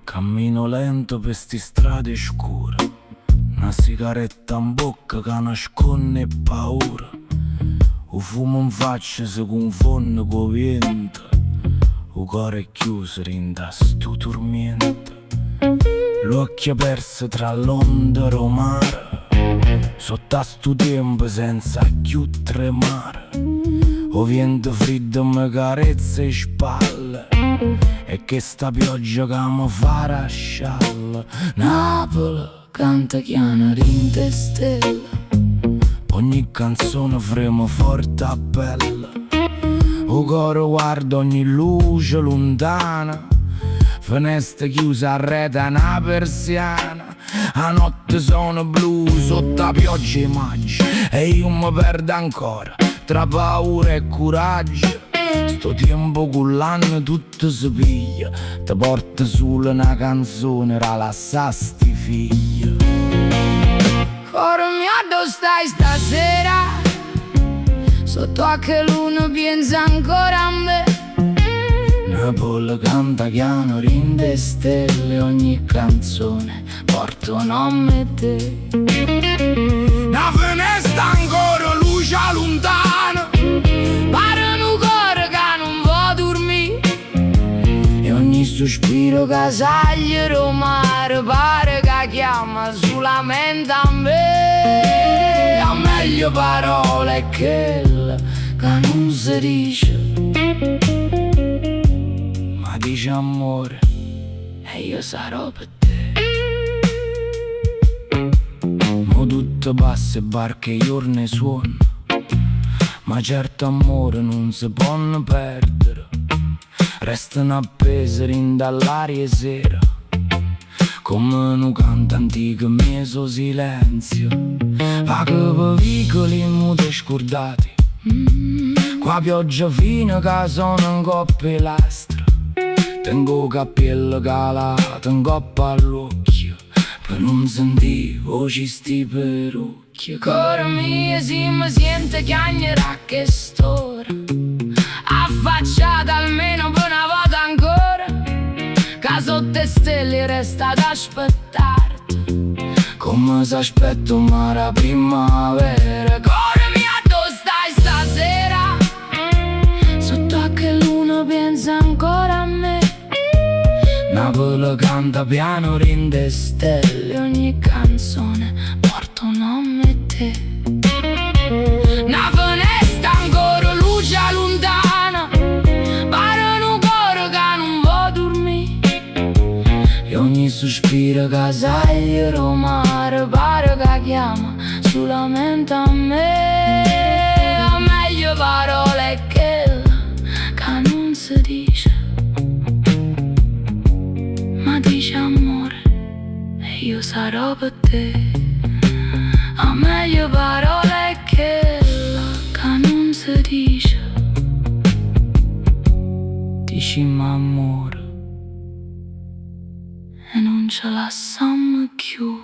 Cammino lento pe' 'sti strade scure, 'Na sigaretta 'mbocca ca nasconne 'e paure, 'O fumo 'nfaccia se cunfonne cu 'o viento, 'O core è chiuso dint' 'a 'stu turmiento. L'uocchie perse tra l'onde d' 'o mare, Sotto a 'stu tiempo senza cchiù tremare. 'O viento friddo me carezza 'e spalle, E chesta pioggia ca me fa da scialle. Napule canta chiano dint' 'e stelle, Ogni canzone freme forte 'a pelle. 'O core guarda ogni luce luntana, Feneste chiuse arreto a 'na persiana. 'A notte sona blues sotto 'a pioggia 'e maggio E io me perdo ancora tra paura e coraggio. Sto tiempo cu l'anne tutto se piglia, Te porta sulo 'na canzone da lassà a 'sti figli. Core mio, addò stai stasera? Sotto a che luna piensa ancora a me? Napule canta chiano dint' 'e stelle, Ogni canzone porta 'o nomme 'e te. 'Na fenesta ancora luce 'a luntano, Pare nu core ca nun vo' durmì. E ogni suspiro ca saglie d' 'o mare pare ca chiamma sulamente a me. 'A meglio parola è chella ca nun se dice, Ma dice ammore e io sarò pe' te. Mo tutto passa 'e barche 'e juorno 'e suonno, Ma certe ammore nun se ponno perdere, Restano appese dint' 'all'aria 'e sera, Comme nu canto antico 'mmiez' 'o silenzio. Vaco pe' vicoli mute e scurdati, Cu 'a pioggia fine ca sona 'ncopp' 'e lastre. Tengo 'o cappiello calato 'ncopp' 'all'uocchie, Pe' nun sentì voci 'e 'sti perucchie. Core mio, si me siente chiagnere a chest'ora, Affacciate almeno pe' 'na vota ancora, Ca sotto 'e stelle resto ad aspettarti, Comme s'aspetta 'o mare 'a primmavera. Core mio, addò stai stasera? Sotto a che luna piensa ancora a me? Napule canta piano dint' 'e stelle, Ogni canzone porta 'o nomme 'e te. 'Na fenesta ancora luce 'a luntano, Pare nu core ca nun vo' durmì. E ogni suspiro ca saglie d' 'o mare pare ca chiama sulamente a me. 'A meglio parola è chella ca nun se dice, Ma dice ammore e io sarò pe' te. 'A meglio parola è chella ca nun se dice, Dicimm' ammore e nun ce lassammo cchiù.